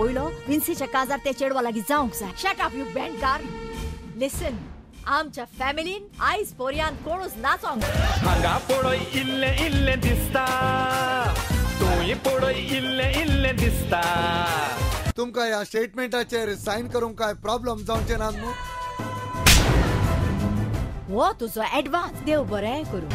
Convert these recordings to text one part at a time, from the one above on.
पयलो विन्सीच्या काजार ते चेडवा लागीं जावंक जाय. Shut up you बेंडकार. लिसन, आमच्या फॅमिलीन आयज पोरयान कोणूच नाचोंक. हांगा पळय इल्लें इल्लें दिसता, तूंय पळय इल्लें इल्लें दिसता. तुमकां ह्या स्टेटमेंटाचेर सायन करूंक काय प्रॉब्लम जावचे ना न्हू? हो तुजो एडवान्स. देव बरें करूं.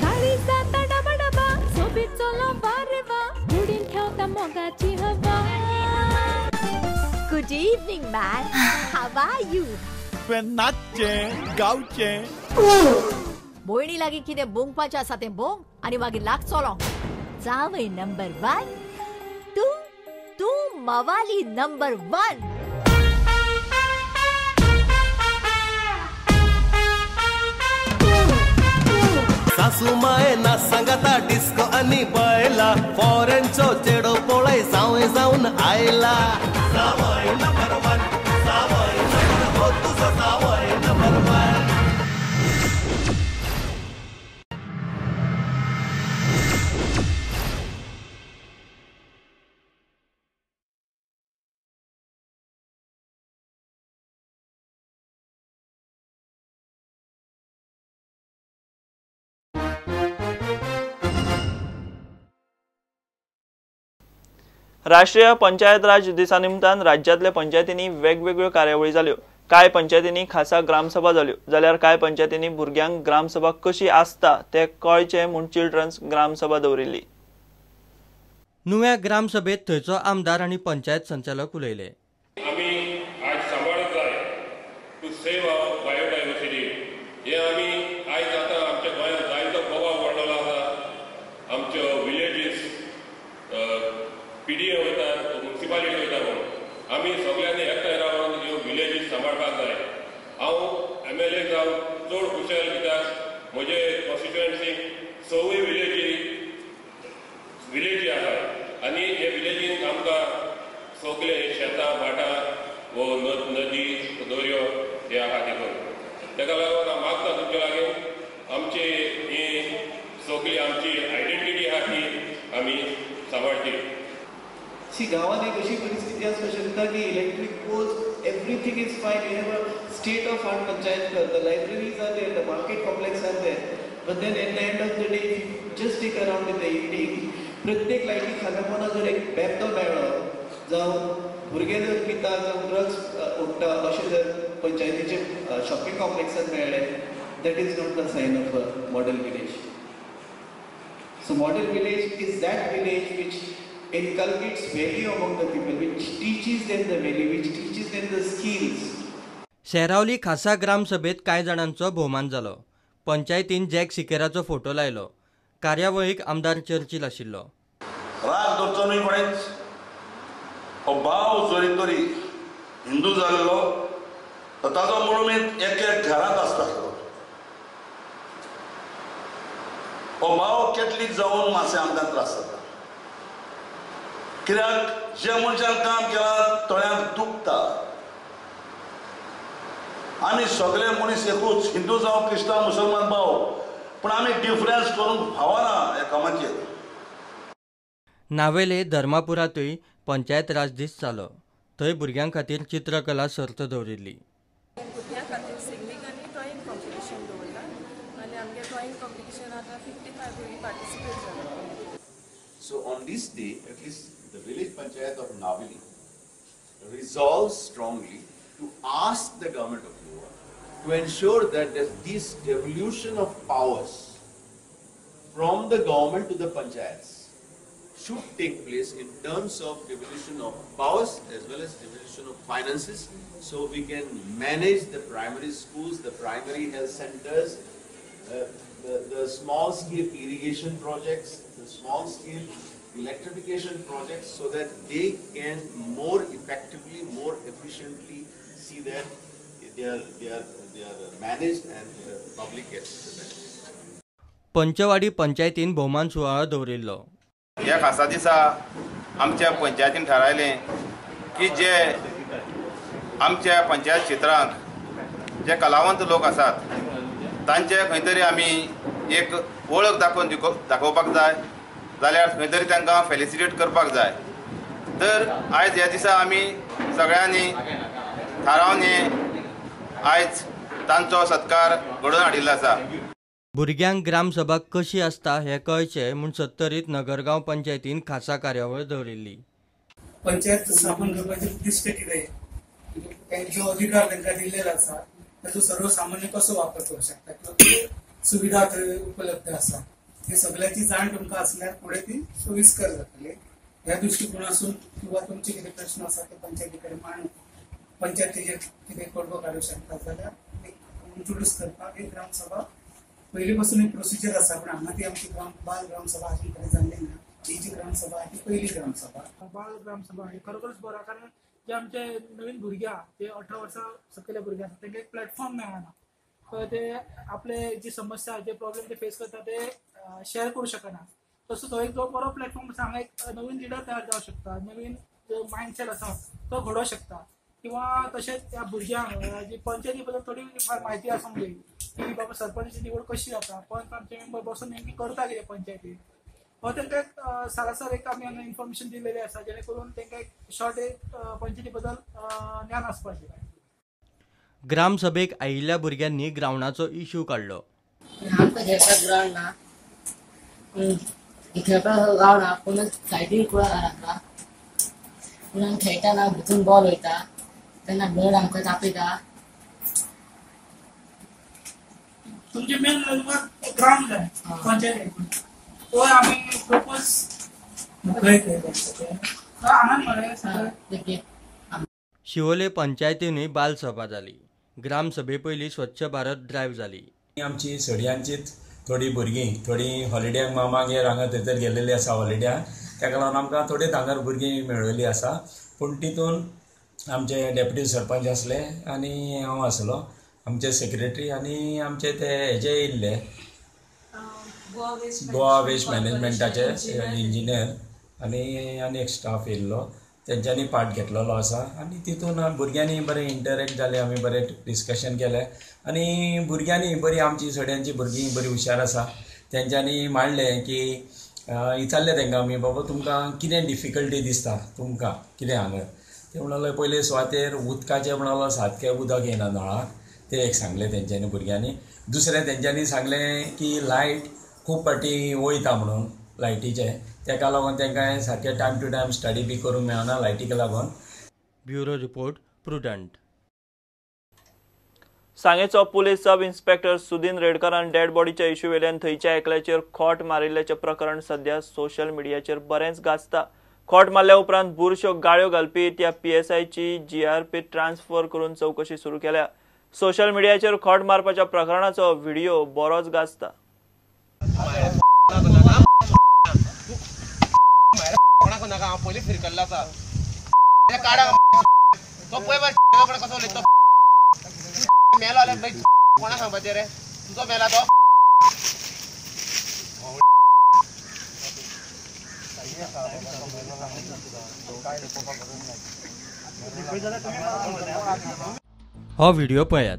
Good evening man, how are you? नाचचें गावचें. भयणी लागीं कितें बोंगपाचें आसा तें बोंग आनी मागीर लाग चलोंक. जावय नंबर 1, तूं तूं मवाली नंबर 1. सासू माये ना सांगता डिस्को आनी बायला, फॉरेनचो चेडो पळय जावय जावन आयला. जावय नंबर 1, जावय नंबर, हो तुजो जावय नंबर 1. राष्ट्रीय पंचायत राज दिसा निमतान राज्यांतल्या पंचायतींनी वेगवेगळ्यो कार्यावळी जाल्यो. कांय पंचायतींनी खासा ग्रामसभा जाल्यो, जाल्यार कांय पंचायतींनी भुरग्यांक ग्रामसभा कशी आसता ते कळचें म्हूण चिल्ड्रन्स ग्रामसभा दवरिल्ली. नुव्या ग्रामसभेत थंयचो आमदार आनी पंचायत संचालक उलयले. आमी आज सांबाळूंक जाय टू सेव्ह our biodiversity. हे आमी आयज आतां आमच्या गोंयांत जायतो प्रभाव पडलेलो आसा. आमच्यो विलेजीस पीडीए वयता, मुन्सिपालिटी वयता, म्हणून आमी सगळ्यांनी एकठांय रावन ह्यो विलेजीस सांबाळपाक जाय. हांव MLA जावन चड खुशाल कित्याक म्हजे कॉन्स्टिट्युएन्सी सवूय विलेजी आसा आनी हे विलेजीन आमकां सगळे शेतां भाटां वो नदी दर्यो हे आहा. देखून ताका लागून हांव मागता तुमच्या लागीं आमची ही सगळी आमची आयडेंटिटी आहा ती आमी सांबाळची. सी, गांवांत एक अशी परिस्थिती आसपाक शकता की electric poles, everything is fine, you have a state of art panchayat ghar, the libraries are there, the market complex are there, but then at the end of the day if you just take around in the evening, प्रत्येक लायटी खांब्या जर एक बेबदो मेळ्ळो जावं भुरगे जर पिता जावं ड्रग्स ओडटा अशें जर पंचायतीचे शॉपिंग कॉम्प्लेक्सान मेळ्ळें, that is not the sign of a model village. So model village is that village which inculcates value among the people, which teaches them the value, which teaches them the skills. Seraulim खासा ग्रामसभेत कांय जाणांचो भोवमान जालो. पंचायतीन jack सिकेराचो photo लायलो. कार्यावळीक आमदार Churchill आशिल्लो. राग धरचो न्हय कोणेच. हो भाव जरी तरी हिंदू जाल्लो तर ताजो मुळमेत एक एक घरांत आसता. हो भाव कॅथलीक जावन मातशें आमकां त्रास जाता कित्याक जे मनशान काम केलां तळ्यांक दुखता. आमी सगळे मनीस एकूच, हिंदू जावं क्रिस्तांव मुसलमान भाव, पूण आमी डिफरन्स करूंक फावना ह्या कामाचेर. नावेले धर्मापुरांतूय पंचायत राज दीस जालो. थंय भुरग्यां खातीर चित्रकला सर्त दवरिल्ली. भुरग्यां खातीर सिंगींग आनी ड्रॉइंग कॉम्पिटिशन दवरला आनी आमगे ड्रॉइंग कॉम्पिटिशन आतां 55 भुरगीं पार्टिसिपेट जाला. So on this day, at least the village panchayat of Navelim resolves strongly to ask the government of Goa to ensure that this devolution of powers from the government to the panchayats should take place in terms of devolution of powers as well as devolution of finances, so we can manage the primary schools, the primary health centers, the small scale irrigation projects, the small scale electrification projects, so that they can more effectively, more efficiently see that they are managed and the public gets the benefit. Panchwadi पंचायतीन भोवमान सुवाळो दवरिल्लो. ह्या खासा दिसा आमच्या पंचायतीन थारायलें की जे आमच्या पंचायत क्षेत्रांत जे कलावंत लोक आसात तांचे खंय तरी आमी एक वळख दाखोवन दाखोवपाक जाय, जाल्यार खंय तरी तांकां फेलिसिटेट करपाक जाय. तर आयज ह्या दिसा आमी सगळ्यांनी थारावन हे आयज तांचो सत्कार घडोवन हाडिल्लो आसा. भुरग्यांक ग्रामसभा कशी आसता हें कळचें म्हूण सत्तरीत नगरगांव पंचायतीन खासा कार्यावळ दवरिल्ली. पंचायत स्थापन करपाचें उद्दिश्ट कितें, जो अधिकार तांकां दिल्लेलो आसा ताचो सर्वसामान्य कसो वापर करूंक शकता किंवा कितें सुविधा थंय उपलब्ध आसा हे सगळ्याची जाण तुमकां आसल्यार फुडें ती सोयीस्कर जातली. ह्या दृश्टिकोनासून किंवा तुमचे कितें प्रश्न आसा ते पंचायती कडेन मांडून पंचायतीचेर कितें तोडगो काडूंक शकता जाल्यार एक इंट्रोड्यूस करपाक एक ग्रामसभा पयलीं पासून एक प्रोसिजर आसा, पूण हांगा ती आमची बाल ग्रामसभा अजून पर्यंत जाल्ली ना. ही जी ग्रामसभा ही पयली ग्रामसभा. बाल ग्रामसभा हे खरोखरच बरो, कारण जे आमचे नवीन भुरगे आहा ते 18 वर्सां सकयले भुरगे आसा तांकां एक प्लॅटफॉर्म मेळना, ते आपले जी समस्या जे प्रॉब्लेम ते फेस करता ते शेअर करूं शकना. तसो तो एक जो बरो प्लॅटफॉर्म आसा, हांगा एक नवीन लिडर तयार जावंक शकता, नवीन जो मायंडसेट आसा तो घडोवंक शकता. किंवा तशेंच त्या भुरग्यांक जी पंचायती बद्दल थोडी फार म्हायती आसूंक जाय की बाबा सरपंचाची निवड कशी जाता, पंच आमचे मेंबर बसून नेमकी करता कितें पंचायतीन, हो तांकां एक सारासर एक आमी हांगा इन्फॉर्मेशन दिलेलें आसा जेणे करून तांकां एक शॉर्ट एक पंचायती बद्दल ज्ञान आसपाचें. ग्रामसभेक आयिल्ल्या भुरग्यांनी ग्रावंडाचो इश्यू काडलो. आमकां खेळपाक ग्रावंड ना, खेळपाक ग्रावंड ना, पूण सायडीन कुळागर आसा, पूण आमी खेळटना भितून बॉल वयता तेन्ना ब्लड आमकां तापयता. तुमचे मेन ग्रावंड जाय पंचायती, तो आमी प्रपोज हांगा. शिवोले पंचायतीनूय बालसभा जाली. ग्रामसभे पयलीं स्वच्छ भारत ड्रायव्ह जाली. आमची सड्यांचीच थोडीं भुरगीं थोडीं हॉलिड्याक मामागेर हांगा थंयसर गेल्लेली आसा हॉलिड्याक, ताका लागून आमकां थोडीं हांगार भुरगीं मेळिल्ली आसा. पूण तितून आमचे डेप्युटी सरपंच आसले आनी हांव आसलो, आमचे सेक्रेटरी आनी आमचे ते हेजे येयल्ले गोवा वेस्ट मॅनेजमेंटाचे इंजिनियर आनी आनी एक स्टाफ येयल्लो, तेंच्यांनी पार्ट घेतलेलो आसा. आनी तितून भुरग्यांनी बरें इंटरेक्ट जालें, आमी बरें डिस्कशन केलें आनी भुरग्यांनी बरी आमची सड्यांची भुरगीं बरी हुशार आसा, तेंच्यांनी मांडलें की विचारलें तांकां आमी बाबा तुमकां कितें डिफिकल्टी दिसता, तुमकां कितें हांगा. ते म्हणले पयले सुवातेर उदकाचें म्हणलो सारकें उदक येना नळाक, तें एक सांगलें तेंच्यांनी भुरग्यांनी. दुसरें तेंच्यांनी सांगलें की लायट खूब फावटी वयता म्हणून लायटीचें, ताका लागून तांकां सारकें टायम टू टायम स्टडी बी करूंक मेळना लायटीक लागून. Bureau report, Prudent. सांगेचो पुलीस सब इन्स्पेक्टर सुदीन रेडकरान डेड बॉडीच्या इश्यू वेल्यान थंयच्या एकल्याचेर खोट मारिल्ल्याचें प्रकरण सध्या सोशल मिडियाचेर बरेंच गाजता. खोट मारल्या उपरांत बुरश्यो गाळ्यो घालपी त्या पीएसआयची जीआरपी ट्रान्सफर करून चवकशी सुरू केल्या. सोशल मिडियाचेर खोट मारपाच्या प्रकरणाचो व्हिडिओ बरोच गाजता. हो व्हिडिओ पळयात.